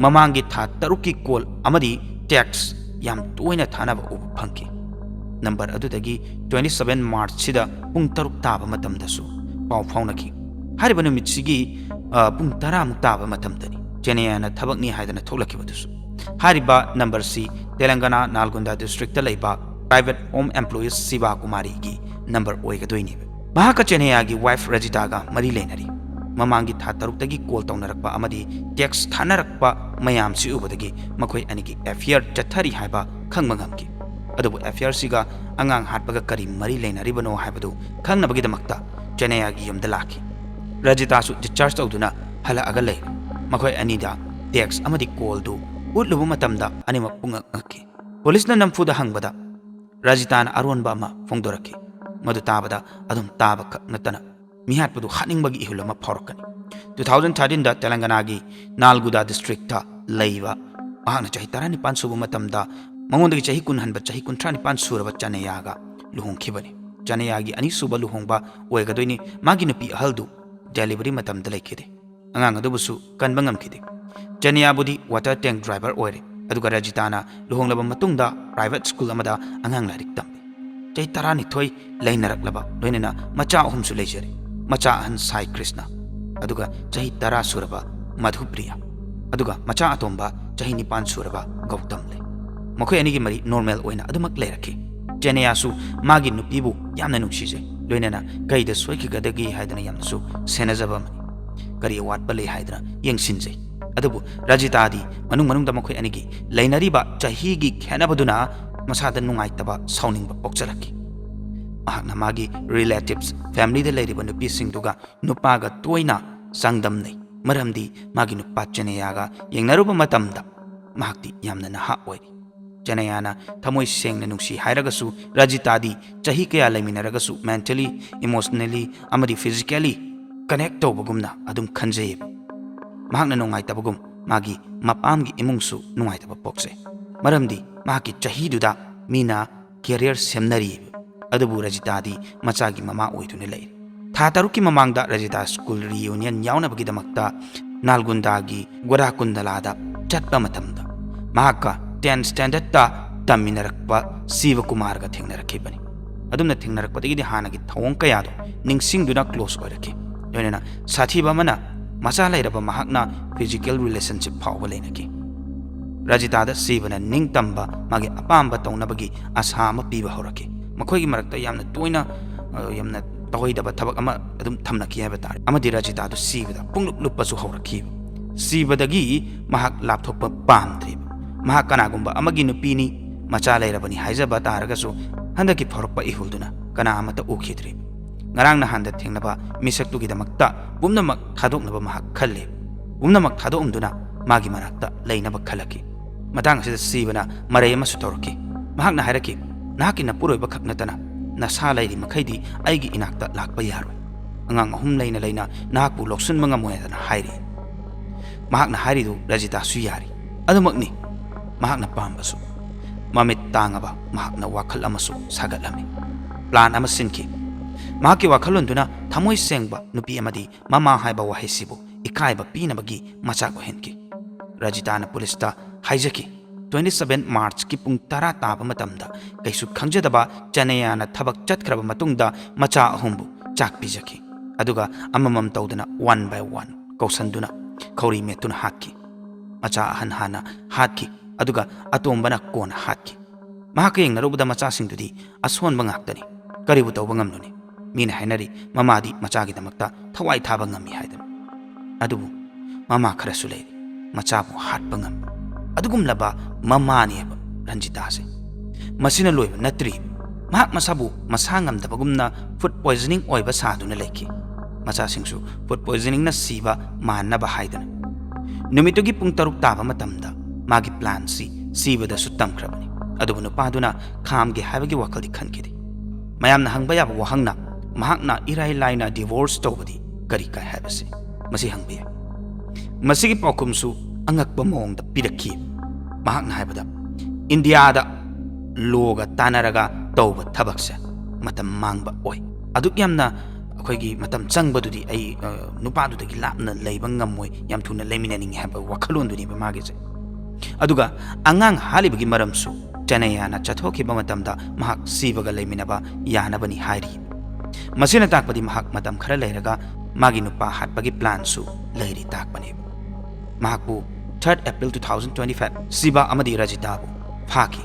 ꯃꯃꯥꯡꯒꯤ ꯊꯥ ꯇꯔꯨꯛꯀꯤ ꯀꯣꯜ ꯑꯃꯗꯤ ꯇꯦꯛꯁ ꯌꯥꯝ ꯇꯣꯏꯅ ꯊꯥꯅꯕ ꯎꯕ ꯐꯪꯈꯤ꯫ ꯅꯝꯕꯔ ꯑꯗꯨꯗꯒꯤ ꯇ꯭ꯋꯦꯟꯇꯤ ꯁꯚꯦꯟ ꯃꯥꯔꯆꯁꯤꯗ ꯄꯨꯡ ꯇꯔꯨꯛ ꯇꯥꯕ ꯃꯇꯝꯗꯁꯨ ꯄꯥꯎ ꯐꯥꯎꯅꯈꯤ꯫ ꯍꯥꯏꯔꯤꯕ ꯅꯨꯃꯤꯠꯁꯤꯒꯤ, ꯑ, ꯄꯨꯡ ꯇꯔꯥꯃꯨꯛ ꯇꯥꯕ ꯃꯇꯝꯗꯅꯤ ꯆꯦꯅꯌꯥꯅ ꯊꯕꯛꯅꯤ ꯍꯥꯏꯗꯅ ꯊꯣꯛꯂꯛꯈꯤꯕꯗꯨꯁꯨ꯫ ꯍꯥꯏꯔꯤꯕ ꯅꯝꯕꯔꯁꯤ ꯇꯦꯂꯪꯒꯅꯥ ꯅꯥꯜꯒꯨꯟꯗꯥ ꯗꯤꯁꯇ꯭ꯔꯤꯛꯇ ꯂꯩꯕ private home employees Shiva ꯀꯨꯃꯥꯔꯤꯒꯤ number ꯑꯣꯏꯒꯗꯣꯏꯅꯦꯕ꯫ ꯃꯍꯥꯛꯀ ꯆꯦꯅꯌꯥꯒꯤ ꯋꯥꯏꯐ ꯔꯖꯤꯇꯥꯒ ꯃꯔꯤ ꯂꯩꯅꯔꯤ꯫ ꯃꯃꯥꯡꯒꯤ ꯊꯥ ꯇꯔꯨꯛꯇꯒꯤ ꯀꯣꯜ ꯇꯧꯅꯔꯛꯄ ꯑꯃꯗꯤ ꯇꯦꯛꯁ ꯊꯥꯅꯔꯛꯄ ꯃꯌꯥꯝꯁꯤ ꯎꯕꯗꯒꯤ ꯃꯈꯣꯏ ꯑꯅꯤꯒꯤ ꯑꯦꯐꯤꯌꯔ ꯆꯠꯊꯔꯤ ꯍꯥꯏꯕ ꯈꯪꯕ ꯉꯝꯈꯤ꯫ ꯑꯗꯨꯕꯨ ꯑꯦꯐꯤꯌꯔꯁꯤꯒ ꯑꯉꯥꯡ ꯍꯥꯠꯄꯒ ꯀꯔꯤ ꯃꯔꯤ ꯂꯩꯅꯔꯤꯕꯅꯣ ꯍꯥꯏꯕꯗꯨ ꯈꯪꯅꯕꯒꯤꯗꯃꯛꯇ ꯆꯦꯅꯌꯥꯒꯤ ꯌꯨꯝꯗ ꯂꯥꯛꯈꯤ꯫ ꯔꯖꯤꯇꯥꯁꯨ ꯗꯤꯁꯆꯥꯔꯖ ꯇꯧꯗꯨꯅ ꯍꯜꯂꯛꯑꯒ ꯂꯩꯔꯦ꯫ ꯃꯈꯣꯏ ꯑꯅꯤꯗ ꯇꯦꯛꯁ ꯑꯃꯗꯤ ꯀꯣꯜꯗꯨ ꯎꯠꯂꯨꯕ ꯃꯇꯝꯗ ꯑꯅꯤꯃꯛ ꯄꯨꯡꯉꯛ ꯉꯛꯈꯤ꯫ ꯄꯨꯂꯤꯁꯅ ꯅꯝꯐꯨꯗ ꯍꯪꯕꯗ ꯔꯖꯤꯇꯥꯅ ꯑꯔꯣꯟꯕ ꯑꯃ ꯐꯣꯡꯗꯣꯔꯛꯈꯤ꯫ ꯃꯗꯨ ꯇꯥꯕꯗ ꯑꯗꯨꯝ ꯇꯥꯕ ꯈꯛ ꯅꯠꯇꯅ ꯃꯤꯍꯥꯠꯄꯗꯨ ꯍꯥꯠꯅꯤꯡꯕꯒꯤ ꯏꯍꯨꯜ ꯑꯃ ꯐꯥꯎꯔꯛꯀꯅꯤ꯫ ꯇꯨ ꯊꯥꯎꯖꯟ ꯊꯥꯔꯇꯤꯟꯗ ꯇꯦꯂꯪꯒꯅꯥꯒꯤ ꯅꯥꯜꯒꯨꯗꯥ ꯗꯤꯁꯇ꯭ꯔꯤꯛꯇ ꯂꯩꯕ ꯃꯍꯥꯛꯅ ꯆꯍꯤ ꯇꯔꯥꯅꯤꯄꯥꯟ ꯁꯨꯕ ꯃꯇꯝꯗ ꯃꯉꯣꯟꯗꯒꯤ ꯆꯍꯤ ꯀꯨꯟ ꯍꯟꯕ ꯆꯍꯤ ꯀꯨꯟꯊ꯭ꯔꯥ ꯅꯤꯄꯥꯟ ꯁꯨꯔꯕ ꯆꯅꯌꯥꯒ ꯂꯨꯍꯣꯡꯈꯤꯕꯅꯤ꯫ ꯆꯅꯌꯥꯒꯤ ꯑꯅꯤꯁꯨꯕ ꯂꯨꯍꯣꯡꯕ ꯑꯣꯏꯒꯗꯣꯏꯅꯤ꯫ ꯃꯥꯒꯤ ꯅꯨꯄꯤ ꯑꯍꯜꯗꯨ ꯗꯦꯂꯤꯚꯔꯤ ꯃꯇꯝꯗ ꯂꯩꯈꯤꯗꯦ꯫ ꯑꯉꯥꯡ ꯑꯗꯨꯕꯨꯁꯨ ꯀꯟꯕ ꯉꯝꯈꯤꯗꯦ꯫ ꯆꯦꯅꯤꯌꯥꯕꯨꯗꯤ ꯋꯥꯇꯔ ꯇꯦꯡ ꯗ꯭ꯔꯥꯏꯚꯔ ꯑꯣꯏꯔꯦ, ꯑꯗꯨꯒ ꯔꯖꯤꯇꯥꯅ ꯂꯨꯍꯣꯡꯂꯕ ꯃꯇꯨꯡꯗ ꯄ꯭ꯔꯥꯏꯚꯦꯠ ꯁ꯭ꯀꯨꯜ ꯑꯃꯗ ꯑꯉꯥꯡ ꯂꯥꯏꯔꯤꯛ ꯇꯝꯃꯤ꯫ ꯆꯍꯤ ꯇꯔꯥꯅꯤꯊꯣꯏ ꯂꯩꯅꯔꯛꯂꯕ, ꯂꯣꯏꯅꯅ ꯃꯆꯥ ꯑꯍꯨꯝꯁꯨ ꯂꯩꯖꯔꯦ꯫ ꯃꯆꯥ ꯑꯍꯟ ꯁꯥꯏ ꯀ꯭ꯔꯤꯁꯅ, ꯑꯗꯨꯒ ꯆꯍꯤ ꯇꯔꯥ ꯁꯨꯔꯕ ꯃꯙꯨꯄ꯭ꯔꯤꯌꯥ, ꯑꯗꯨꯒ ꯃꯆꯥ ꯑꯇꯣꯝꯕ ꯆꯍꯤ ꯅꯤꯄꯥꯟ ꯁꯨꯔꯕ ꯒꯧꯇꯝ ꯂꯩ꯫ ꯃꯈꯣꯏ ꯑꯅꯤꯒꯤ ꯃꯔꯤ ꯅꯣꯔꯃꯦꯜ ꯑꯣꯏꯅ ꯑꯗꯨꯃꯛ ꯂꯩꯔꯛꯈꯤ꯫ ꯆꯦꯅꯤꯌꯥꯁꯨ ꯃꯥꯒꯤ ꯅꯨꯄꯤꯕꯨ ꯌꯥꯝꯅ ꯅꯨꯡꯁꯤꯖꯩ, ꯂꯣꯏꯅꯅ ꯀꯩꯗ ꯁꯣꯏꯈꯤꯒꯗꯒꯦ ꯍꯥꯏꯗꯅ ꯌꯥꯝꯅꯁꯨ ꯁꯦꯟꯅꯖꯕ ꯑꯃꯅꯤ꯫ ꯀꯔꯤ ꯑꯋꯥꯠꯄ ꯂꯩ ꯍꯥꯏꯗꯅ ꯌꯦꯡꯁꯤꯟꯖꯩ꯫ ꯑꯗꯨꯕꯨ ꯔꯖꯤꯇꯥꯗꯤ ꯃꯅꯨꯡ ꯃꯅꯨꯡꯗ ꯃꯈꯣꯏ ꯑꯅꯤꯒꯤ ꯂꯩꯅꯔꯤꯕ ꯆꯍꯤꯒꯤ ꯈꯦꯠꯅꯕꯗꯨꯅ ꯃꯁꯥꯗ ꯅꯨꯡꯉꯥꯏꯇꯕ, ꯁꯥꯎꯅꯤꯡꯕ ꯄꯣꯛꯆꯔꯛꯈꯤ꯫ ꯃꯍꯥꯛꯅ ꯃꯥꯒꯤ ꯔꯤꯂꯦꯇꯤꯚꯁ, ꯐꯦꯃꯤꯂꯤꯗ ꯂꯩꯔꯤꯕ ꯅꯨꯄꯤꯁꯤꯡꯗꯨꯒ ꯅꯨꯄꯥꯒ ꯇꯣꯏꯅ ꯆꯥꯡꯗꯝꯅꯩ꯫ ꯃꯔꯝꯗꯤ ꯃꯥꯒꯤ ꯅꯨꯄꯥ ꯆꯦꯅꯌꯥꯒ ꯌꯦꯡꯅꯔꯨꯕ ꯃꯇꯝꯗ ꯃꯍꯥꯛꯇꯤ ꯌꯥꯝꯅ ꯅꯍꯥ ꯑꯣꯏꯔꯤ꯫ ꯆꯦꯅꯌꯥꯅ ꯊꯃꯣꯏ ꯁꯦꯡꯅ ꯅꯨꯡꯁꯤ ꯍꯥꯏꯔꯒꯁꯨ, ꯔꯖꯤꯇꯥꯗꯤ ꯆꯍꯤ ꯀꯌꯥ ꯂꯩꯃꯤꯟꯅꯔꯒꯁꯨ mentally, emotionally ꯑꯃꯗꯤ physically connect ꯇꯧꯕꯒꯨꯝꯅ ꯑꯗꯨꯝ ꯈꯟꯖꯩꯌꯦꯕ꯫ ꯃꯍꯥꯛꯅ ꯅꯨꯡꯉꯥꯏꯇꯕꯒꯨꯝ ꯃꯥꯒꯤ ꯃꯄꯥꯝꯒꯤ ꯏꯃꯨꯡꯁꯨ ꯅꯨꯡꯉꯥꯏꯇꯕ ꯄꯣꯛꯆꯩ꯫ ꯃꯔꯝꯗꯤ ꯃꯍꯥꯛꯀꯤ ꯆꯍꯤꯗꯨꯗ ꯃꯤꯅ career ꯁꯦꯝꯅꯔꯤꯕ, ꯑꯗꯨꯕꯨ ꯔꯖꯤꯇꯥꯗꯤ ꯃꯆꯥꯒꯤ ꯃꯃꯥ ꯑꯣꯏꯗꯨꯅ ꯂꯩꯔꯤ꯫ ꯊꯥ ꯇꯔꯨꯛꯀꯤ ꯃꯃꯥꯡꯗ ꯔꯖꯤꯇꯥ school reunion ꯌꯥꯎꯅꯕꯒꯤꯗꯃꯛꯇ ꯅꯥꯜꯒꯨꯟꯗꯥꯒꯤ ꯒꯣꯔꯥꯀꯨꯟꯗꯂꯥꯗ ꯆꯠꯄ ꯃꯇꯝꯗ ꯃꯍꯥꯛꯀ tenth standardꯇ ꯇꯝꯃꯤꯟꯅꯔꯛꯄ ꯁꯤꯕ ꯀꯨꯃꯥꯔꯒ ꯊꯦꯡꯅꯔꯛꯈꯤꯕꯅꯤ꯫ ꯑꯗꯨꯝꯅ ꯊꯦꯡꯅꯔꯛꯄꯗꯒꯤꯗꯤ ꯍꯥꯟꯅꯒꯤ ꯊꯧꯑꯣꯡ ꯀꯌꯥꯗꯣ ꯅꯤꯡꯁꯤꯡꯗꯨꯅ close ꯑꯣꯏꯔꯛꯈꯤ꯫ ꯂꯣꯏꯅꯅ ꯁꯥꯊꯤꯕ ꯑꯃꯅ ꯃꯆꯥ ꯂꯩꯔꯕ ꯃꯍꯥꯛꯅ physical relationship ꯐꯥꯎꯕ ꯂꯩꯅꯈꯤ꯫ ꯔꯖꯤꯇꯥꯗ ꯁꯤꯕꯅ ꯅꯤꯡꯇꯝꯕ, ꯃꯥꯒꯤ ꯑꯄꯥꯝꯕ ꯇꯧꯅꯕꯒꯤ ꯑꯁꯥ ꯑꯃ ꯄꯤꯕ ꯍꯧꯔꯛꯈꯤ꯫ ꯃꯈꯣꯏꯒꯤ ꯃꯔꯛꯇ ꯌꯥꯝꯅ ꯇꯣꯏꯅ, ꯑ, ꯌꯥꯝꯅ ꯇꯧꯍꯩꯗꯕ ꯊꯕꯛ ꯑꯃ ꯑꯗꯨꯝ ꯊꯝꯅꯈꯤ ꯍꯥꯏꯕ ꯇꯥꯔꯦ꯫ ꯑꯃꯗꯤ ꯔꯖꯤꯇꯥꯗꯨ ꯁꯤꯕꯗ ꯄꯨꯡꯂꯨꯞ ꯂꯨꯞꯄꯁꯨ ꯍꯧꯔꯛꯈꯤꯕ꯫ ꯁꯤꯕꯗꯒꯤ ꯃꯍꯥꯛ ꯂꯥꯞꯊꯣꯛꯄ ꯄꯥꯝꯗ꯭ꯔꯤꯕ꯫ ꯃꯍꯥꯛ ꯀꯅꯥꯒꯨꯝꯕ ꯑꯃꯒꯤ ꯅꯨꯄꯤꯅꯤ, ꯃꯆꯥ ꯂꯩꯔꯕꯅꯤ ꯍꯥꯏꯖꯕ ꯇꯥꯔꯒꯁꯨ, ꯍꯟꯗꯛꯀꯤ ꯐꯥꯎꯔꯛꯄ ꯏꯍꯨꯜꯗꯨꯅ ꯀꯅꯥ ꯑꯃꯠꯇ ꯎꯈꯤꯗ꯭ꯔꯤꯕ꯫ ꯉꯔꯥꯡ ꯅꯍꯥꯟꯗ ꯊꯦꯡꯅꯕ ꯃꯤꯁꯛꯇꯨꯒꯤꯗꯃꯛꯇ ꯄꯨꯝꯅꯃꯛ ꯊꯥꯗꯣꯛꯅꯕ ꯃꯍꯥꯛ ꯈꯜꯂꯤ꯫ ꯄꯨꯝꯅꯃꯛ ꯊꯥꯗꯣꯛꯑꯝꯗꯨꯅ ꯃꯥꯒꯤ ꯃꯅꯥꯛꯇ ꯂꯩꯅꯕ ꯈꯜꯂꯛꯈꯤ꯫ ꯃꯇꯥꯡ ꯑꯁꯤꯗ ꯁꯤꯕꯅ ꯃꯔꯩ ꯑꯃꯁꯨ ꯇꯧꯔꯛꯈꯤ꯫ ꯃꯍꯥꯛꯅ ꯍꯥꯏꯔꯛꯈꯤ, "ꯅꯍꯥꯛꯀꯤ ꯅꯄꯨꯔꯣꯏꯕ ꯈꯛ ꯅꯠꯇꯅ ꯅꯁꯥ ꯂꯩꯔꯤ ꯃꯈꯩꯗꯤ ꯑꯩꯒꯤ ꯏꯅꯥꯛꯇ ꯂꯥꯛꯄ ꯌꯥꯔꯣꯏ꯫ ꯑꯉꯥꯡ ꯑꯍꯨꯝ ꯂꯩꯅ ꯂꯩꯅ ꯅꯍꯥꯛꯄꯨ ꯂꯧꯁꯤꯟꯕ ꯉꯝꯃꯣꯏ" ꯍꯥꯏꯗꯅ ꯍꯥꯏꯔꯤ꯫ ꯃꯍꯥꯛꯅ ꯍꯥꯏꯔꯤꯗꯨ ꯔꯖꯤꯇꯥꯁꯨ ꯌꯥꯔꯤ꯫ ꯑꯗꯨꯃꯛꯅꯤ ꯃꯍꯥꯛꯅ ꯄꯥꯝꯕꯁꯨ꯫ ꯃꯃꯤꯠ ꯇꯥꯡꯉꯕ ꯃꯍꯥꯛꯅ ꯋꯥꯈꯜ ꯑꯃꯁꯨ ꯁꯥꯒꯠꯂꯝꯃꯤ꯫ Plan ꯑꯃ ꯁꯤꯟꯈꯤ꯫ ꯃꯍꯥꯛꯀꯤ ꯋꯥꯈꯜꯂꯣꯟꯗꯨꯅ ꯊꯃꯣꯏ ꯁꯦꯡꯕ ꯅꯨꯄꯤ ꯑꯃꯗꯤ ꯃꯃꯥ ꯍꯥꯏꯕ ꯋꯥꯍꯩꯁꯤꯕꯨ ꯏꯀꯥꯏꯕ ꯄꯤꯅꯕꯒꯤ ꯃꯆꯥꯛ ꯑꯣꯏꯍꯟꯈꯤ꯫ ꯔꯖꯤꯇꯥꯅ ꯄꯨꯂꯤꯁꯇ ꯍꯥꯏꯖꯈꯤ, "Twenty seven Marchꯀꯤ ꯄꯨꯡ ꯇꯔꯥ ꯇꯥꯕ ꯃꯇꯝꯗ ꯀꯩꯁꯨ ꯈꯪꯖꯗꯕ ꯆꯅꯌꯥꯅ ꯊꯕꯛ ꯆꯠꯈ꯭ꯔꯕ ꯃꯇꯨꯡꯗ ꯃꯆꯥ ꯑꯍꯨꯝꯕꯨ ꯆꯥꯛ ꯄꯤꯖꯈꯤ꯫ ꯑꯗꯨꯒ ꯑꯃꯃꯝ ꯇꯧꯗꯨꯅ one by one ꯀꯧꯁꯟꯗꯨꯅ ꯈꯧꯔꯤ ꯃꯦꯠꯇꯨꯅ ꯍꯥꯠꯈꯤ꯫ ꯃꯆꯥ ꯑꯍꯟ ꯍꯥꯟꯅ ꯍꯥꯠꯈꯤ, ꯑꯗꯨꯒ ꯑꯇꯣꯝꯕꯅ ꯀꯣꯟꯅ ꯍꯥꯠꯈꯤ꯫ ꯃꯍꯥꯛꯀ ꯌꯦꯡꯅꯔꯨꯕꯗ ꯃꯆꯥꯁꯤꯡꯗꯨꯗꯤ ꯑꯁꯣꯟꯕ ꯉꯥꯛꯇꯅꯤ꯫ ꯀꯔꯤꯕꯨ ꯇꯧꯕ ꯉꯝꯂꯨꯅꯤ? ꯃꯤꯅ ꯍꯥꯏꯅꯔꯤ, ꯃꯃꯥꯗꯤ ꯃꯆꯥꯒꯤꯗꯃꯛꯇ ꯊꯋꯥꯏ ꯊꯥꯕ ꯉꯝꯃꯤ ꯍꯥꯏꯗꯅ꯫ ꯑꯗꯨꯕꯨ ꯃꯃꯥ ꯈꯔꯁꯨ ꯂꯩꯔꯤ, ꯃꯆꯥꯕꯨ ꯍꯥꯠꯄ ꯉꯝꯕ꯫ ꯑꯗꯨꯒꯨꯝꯂꯕ ꯃꯃꯥꯅꯦꯕ ꯔꯟꯖꯤꯇꯥꯁꯦ꯫ ꯃꯁꯤꯅ ꯂꯣꯏꯕ ꯅꯠꯇ꯭ꯔꯤ꯫ ꯃꯍꯥꯛ ꯃꯁꯥꯕꯨ ꯃꯁꯥ ꯉꯝꯗꯕꯒꯨꯝꯅ food poisoning ꯑꯣꯏꯕ ꯁꯥꯗꯨꯅ ꯂꯩꯈꯤ꯫ ꯃꯆꯥꯁꯤꯡꯁꯨ ꯐꯨꯗ ꯄꯣꯏꯖꯅꯤꯡꯅ ꯁꯤꯕ ꯃꯥꯟꯅꯕ ꯍꯥꯏꯗꯨꯅ꯫ ꯅꯨꯃꯤꯠꯇꯨꯒꯤ ꯄꯨꯡ ꯇꯔꯨꯛ ꯇꯥꯕ ꯃꯇꯝꯗ ꯃꯥꯒꯤ ꯄ꯭ꯂꯥꯟꯁꯤ ꯁꯤꯕꯗꯁꯨ ꯇꯝꯈ꯭ꯔꯕꯅꯤ꯫ ꯑꯗꯨꯕꯨ ꯅꯨꯄꯥꯗꯨꯅ ꯈꯥꯝꯒꯦ ꯍꯥꯏꯕꯒꯤ ꯋꯥꯈꯜꯗꯤ ꯈꯟꯈꯤꯗꯦ꯫ ꯃꯌꯥꯝꯅ ꯍꯪꯕ ꯌꯥꯕ ꯋꯥꯍꯪꯅ, ꯃꯍꯥꯛꯅ ꯏꯔꯥꯏ ꯂꯥꯏꯅ ꯗꯤꯚꯣꯔꯁ ꯇꯧꯕꯗꯤ ꯀꯔꯤ ꯀꯥꯏ ꯍꯥꯏꯕꯁꯤ, ꯃꯁꯤ ꯍꯪꯕ ꯌꯥꯏ꯫ ꯃꯁꯤꯒꯤ ꯄꯥꯎꯈꯨꯝꯁꯨ ꯑꯉꯛꯄ ꯃꯑꯣꯡꯗ ꯄꯤꯔꯛꯈꯤ꯫ ꯃꯍꯥꯛꯅ ꯍꯥꯏꯕꯗ, ꯏꯟꯗꯤꯌꯥꯗ ꯂꯣꯒ ꯇꯥꯟꯅꯔꯒ ꯇꯧꯕ ꯊꯕꯛꯁꯦ ꯃꯇꯝ ꯃꯥꯡꯕ ꯑꯣꯏ꯫ ꯑꯗꯨꯛ ꯌꯥꯝꯅ ꯑꯩꯈꯣꯏꯒꯤ ꯃꯇꯝ ꯆꯪꯕꯗꯨꯗꯤ ꯑꯩ, ꯑ, ꯅꯨꯄꯥꯗꯨꯗꯒꯤ ꯂꯥꯞꯅ ꯂꯩꯕ ꯉꯝꯃꯣꯏ, ꯌꯥꯝ ꯊꯨꯅ ꯂꯩꯃꯤꯟꯅꯅꯤꯡꯉꯤ ꯍꯥꯏꯕ ꯋꯥꯈꯜꯂꯣꯟꯗꯨꯅꯦꯕ ꯃꯥꯒꯤꯁꯦ꯫ ꯑꯗꯨꯒ ꯑꯉꯥꯡ ꯍꯥꯠꯂꯤꯕꯒꯤ ꯃꯔꯝꯁꯨ ꯆꯦꯅꯌꯥꯅ ꯆꯠꯊꯣꯛꯈꯤꯕ ꯃꯇꯝꯗ ꯃꯍꯥꯛ ꯁꯤꯕꯒ ꯂꯩꯃꯤꯟꯅꯕ ꯌꯥꯅꯕꯅꯤ ꯍꯥꯏꯔꯤ꯫ ꯃꯁꯤꯅ ꯇꯥꯛꯄꯗꯤ ꯃꯍꯥꯛ ꯃꯇꯝ ꯈꯔ ꯂꯩꯔꯒ ꯃꯥꯒꯤ ꯅꯨꯄꯥ ꯍꯥꯠꯄꯒꯤ ꯄ꯭ꯂꯥꯟꯁꯨ ꯂꯩꯔꯤ ꯇꯥꯛꯄꯅꯦꯕ꯫ ꯃꯍꯥꯛꯄꯨ third April two thousand twenty five Shiva ꯑꯃꯗꯤ ꯔꯖꯤꯇꯥꯕꯨ ꯐꯥꯈꯤ꯫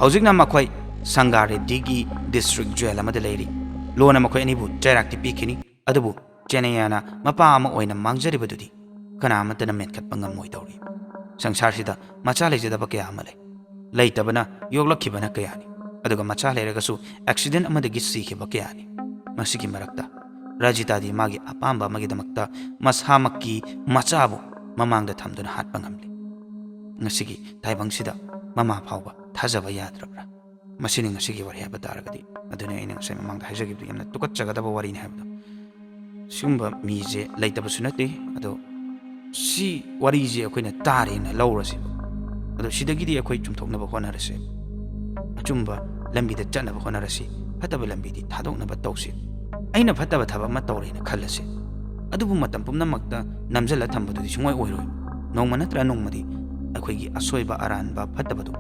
ꯍꯧꯖꯤꯛꯅ ꯃꯈꯣꯏ ꯁꯪꯒꯥꯔꯦꯗ꯭ꯗꯤꯒꯤ ꯗꯤꯁꯇ꯭ꯔꯤꯛ ꯖꯦꯜ ꯑꯃꯗ ꯂꯩꯔꯤ꯫ ꯂꯣꯅ ꯃꯈꯣꯏ ꯑꯅꯤꯕꯨ ꯆꯩꯔꯥꯛꯇꯤ ꯄꯤꯈꯤꯅꯤ, ꯑꯗꯨꯕꯨ ꯆꯦꯅꯌꯥꯅ ꯃꯄꯥ ꯑꯃ ꯑꯣꯏꯅ ꯃꯥꯡꯖꯔꯤꯕꯗꯨꯗꯤ ꯀꯅꯥ ꯑꯃꯠꯇꯅ ꯃꯦꯟꯈꯠꯄ ꯉꯝꯃꯣꯏꯗꯧꯔꯤ꯫ ꯁꯪꯁꯥꯔꯁꯤꯗ ꯃꯆꯥ ꯂꯩꯖꯗꯕ ꯀꯌꯥ ꯑꯃ ꯂꯩ꯫ ꯂꯩꯇꯕꯅ ꯌꯣꯛꯂꯛꯈꯤꯕꯅ ꯀꯌꯥꯅꯤ, ꯑꯗꯨꯒ ꯃꯆꯥ ꯂꯩꯔꯒꯁꯨ ꯑꯦꯛꯁꯤꯗꯦꯟ ꯑꯃꯗꯒꯤ ꯁꯤꯈꯤꯕ ꯀꯌꯥꯅꯤ꯫ ꯃꯁꯤꯒꯤ ꯃꯔꯛꯇ ꯔꯖꯤꯇꯥꯗꯤ ꯃꯥꯒꯤ ꯑꯄꯥꯝꯕ ꯑꯃꯒꯤꯗꯃꯛꯇ ꯃꯁꯥꯃꯛꯀꯤ ꯃꯆꯥꯕꯨ ꯃꯃꯥꯡꯗ ꯊꯝꯗꯨꯅ ꯍꯥꯠꯄ ꯉꯝꯂꯤ꯫ ꯉꯁꯤꯒꯤ ꯇꯥꯏꯕꯪꯁꯤꯗ ꯃꯃꯥ ꯐꯥꯎꯕ ꯊꯥꯖꯕ ꯌꯥꯗ꯭ꯔꯕ꯭ꯔꯥ? ꯃꯁꯤꯅꯤ ꯉꯁꯤꯒꯤ ꯋꯥꯔꯤ ꯍꯥꯏꯕ ꯇꯥꯔꯒꯗꯤ꯫ ꯑꯗꯨꯅ ꯑꯩꯅ ꯉꯁꯥꯏ ꯃꯃꯥꯡꯗ ꯍꯥꯏꯖꯈꯤꯕꯗꯨ ꯌꯥꯝꯅ ꯇꯨꯀꯠꯆꯒꯗꯕ ꯋꯥꯔꯤꯅꯤ ꯍꯥꯏꯕꯗꯣ꯫ ꯁꯤꯒꯨꯝꯕ ꯃꯤꯁꯦ ꯂꯩꯇꯕꯁꯨ ꯅꯠꯇꯦ꯫ ꯑꯗꯣ ꯁꯤ ꯋꯥꯔꯤꯁꯦ ꯑꯩꯈꯣꯏꯅ ꯇꯥꯔꯦꯅ ꯂꯧꯔꯁꯦꯕ꯫ ꯑꯗꯣ ꯁꯤꯗꯒꯤꯗꯤ ꯑꯩꯈꯣꯏ ꯆꯨꯝꯊꯣꯛꯅꯕ ꯍꯣꯠꯅꯔꯁꯦ꯫ ꯑꯆꯨꯝꯕ ꯂꯝꯕꯤꯗ ꯆꯠꯅꯕ ꯍꯣꯠꯅꯔꯁꯤ꯫ ꯐꯠꯇꯕ ꯂꯝꯕꯤꯗꯤ ꯊꯥꯗꯣꯛꯅꯕ ꯇꯧꯁꯤ꯫ ꯑꯩꯅ ꯐꯠꯇꯕ ꯊꯕꯛ ꯑꯃ ꯇꯧꯔꯦꯅ ꯈꯜꯂꯁꯤ꯫ ꯑꯗꯨꯕꯨ ꯃꯇꯝ ꯄꯨꯝꯅꯃꯛꯇ ꯅꯝꯁꯤꯜꯂ ꯊꯝꯕꯗꯨꯗꯤ ꯁꯨꯡꯑꯣꯏ ꯑꯣꯏꯔꯣꯏ꯫ ꯅꯣꯡꯃ ꯅꯠꯇ꯭ꯔ ꯅꯣꯡꯃꯗꯤ ꯑꯩꯈꯣꯏꯒꯤ ꯑꯁꯣꯏꯕ ꯑꯔꯥꯟꯕ ꯐꯠꯇꯕꯗꯨ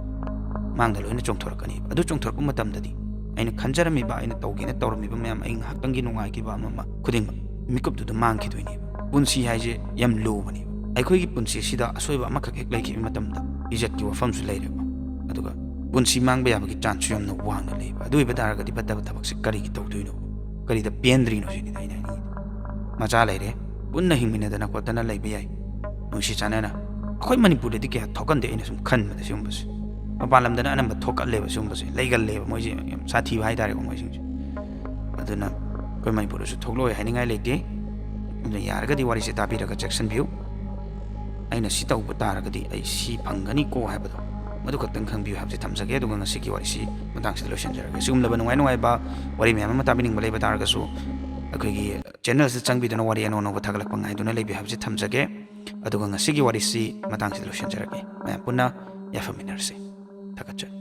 ꯃꯥꯡꯗ ꯂꯣꯏꯅ ꯆꯣꯡꯊꯣꯔꯛꯀꯅꯤ꯫ ꯑꯗꯨ ꯆꯣꯡꯊꯣꯔꯛꯄ ꯃꯇꯝꯗꯗꯤ ꯑꯩꯅ ꯈꯟꯖꯔꯝꯃꯤꯕ, ꯑꯩꯅ ꯇꯧꯒꯦꯅ ꯇꯧꯔꯝꯃꯤꯕ ꯃꯌꯥꯝ, ꯑꯩ ꯉꯥꯏꯍꯥꯛꯇꯪꯒꯤ ꯅꯨꯡꯉꯥꯏꯈꯤꯕ ꯑꯃ ꯑꯃ ꯈꯨꯗꯤꯡꯃꯛ ꯃꯤꯀꯨꯞꯇꯨꯗ ꯃꯥꯡꯈꯤꯗꯣꯏꯅꯦꯕ꯫ ꯄꯨꯟꯁꯤ ꯍꯥꯏꯁꯦ ꯌꯥꯝ ꯂꯨꯕꯅꯦꯕ꯫ ꯑꯩꯈꯣꯏꯒꯤ ꯄꯨꯟꯁꯤꯁꯤꯗ ꯑꯁꯣꯏꯕ ꯑꯃꯈꯛ ꯍꯦꯛ ꯂꯩꯈꯤꯕ ꯃꯇꯝꯗ ꯏꯖꯠꯀꯤ ꯋꯥꯐꯝꯁꯨ ꯂꯩꯔꯦꯕ꯫ ꯑꯗꯨꯒ ꯄꯨꯟꯁꯤ ꯃꯥꯡꯕ ꯌꯥꯕꯒꯤ ꯆꯥꯟꯁꯁꯨ ꯌꯥꯝꯅ ꯋꯥꯡꯅ ꯂꯩꯕ꯫ ꯑꯗꯨ ꯑꯣꯏꯕ ꯇꯥꯔꯒꯗꯤ ꯐꯠꯇꯕ ꯊꯕꯛꯁꯦ ꯀꯔꯤꯒꯤ ꯇꯧꯗꯣꯏꯅꯣ? ꯀꯔꯤꯗ ꯄꯦꯟꯗ꯭ꯔꯤꯅꯣ ꯁꯤꯅꯤꯗ ꯑꯩꯅ ꯍꯥꯏꯅꯤꯡꯉꯤꯗꯤ꯫ ꯃꯆꯥ ꯂꯩꯔꯦ, ꯄꯨꯟꯅ ꯍꯤꯡꯃꯤꯟꯅꯗꯅ ꯈꯣꯠꯇꯅ ꯂꯩꯕ ꯌꯥꯏ, ꯅꯨꯡꯁꯤ ꯆꯥꯟꯅꯅ꯫ ꯑꯩꯈꯣꯏ ꯃꯅꯤꯄꯨꯔꯗꯗꯤ ꯀꯌꯥ ꯊꯣꯛꯀꯟꯗꯦ, ꯑꯩꯅ ꯁꯨꯝ ꯈꯟꯕꯗ ꯁꯤꯒꯨꯝꯕꯁꯦ꯫ ꯃꯄꯥꯟ ꯂꯝꯗꯅ ꯑꯅꯝꯕ ꯊꯣꯛꯀꯜꯂꯦꯕ ꯁꯤꯒꯨꯝꯕꯁꯦ, ꯂꯩꯒꯜꯂꯦꯕ ꯃꯣꯏꯁꯦ, ꯌꯥꯝ ꯁꯥꯊꯤꯕ ꯍꯥꯏꯇꯥꯔꯦꯀꯣ ꯃꯣꯏꯁꯤꯡꯁꯦ꯫ ꯑꯗꯨꯅ ꯑꯩꯈꯣꯏ ꯃꯅꯤꯄꯨꯔꯗꯁꯨ ꯊꯣꯛꯂꯛꯑꯣꯏ ꯍꯥꯏꯅꯤꯡꯉꯥꯏ ꯂꯩꯇꯦ꯫ ꯑꯗꯨꯅ ꯌꯥꯔꯒꯗꯤ ꯋꯥꯔꯤꯁꯦ ꯇꯥꯕꯤꯔꯒ ꯆꯦꯛꯁꯤꯟꯕꯤꯌꯨ꯫ ꯑꯩꯅ ꯁꯤ ꯇꯧꯕ ꯇꯥꯔꯒꯗꯤ ꯑꯩ ꯁꯤ ꯐꯪꯒꯅꯤꯀꯣ ꯍꯥꯏꯕꯗꯣ, ꯃꯗꯨ ꯈꯛꯇꯪ ꯈꯪꯕꯤꯌꯨ ꯍꯥꯏꯕꯁꯦ ꯊꯝꯖꯒꯦ꯫ ꯑꯗꯨꯒ ꯉꯁꯤꯒꯤ ꯋꯥꯔꯤꯁꯤ ꯃꯇꯥꯡꯁꯤꯗ ꯂꯣꯏꯁꯤꯟꯖꯔꯒꯦ꯫ ꯁꯤꯒꯨꯝꯂꯕ ꯅꯨꯡꯉꯥꯏ ꯅꯨꯡꯉꯥꯏꯕ ꯋꯥꯔꯤ ꯃꯌꯥꯝ ꯑꯃ ꯇꯥꯕꯤꯅꯤꯡꯕ ꯂꯩꯕ ꯇꯥꯔꯒꯁꯨ, ꯑꯩꯈꯣꯏꯒꯤ channelꯁꯤꯗ ꯆꯪꯕꯤꯗꯨꯅ ꯋꯥꯔꯤ ꯑꯅꯧ ꯑꯅꯧꯕ ꯊꯥꯒꯠꯂꯛꯄ ꯉꯥꯏꯗꯨꯅ ꯂꯩꯕꯤꯌꯨ ꯍꯥꯏꯕꯁꯤ ꯊꯝꯖꯒꯦ꯫ ꯑꯗꯨꯒ ꯉꯁꯤꯒꯤ ꯋꯥꯔꯤꯁꯤ ꯃꯇꯥꯡꯁꯤꯗ ꯂꯣꯏꯁꯤꯟꯖꯔꯒꯦ꯫ ꯃꯌꯥꯝ ꯄꯨꯟꯅ ꯌꯥꯏꯐꯃꯤꯟꯅꯔꯁꯤ꯫ ꯊꯥꯒꯠꯆꯔꯤ꯫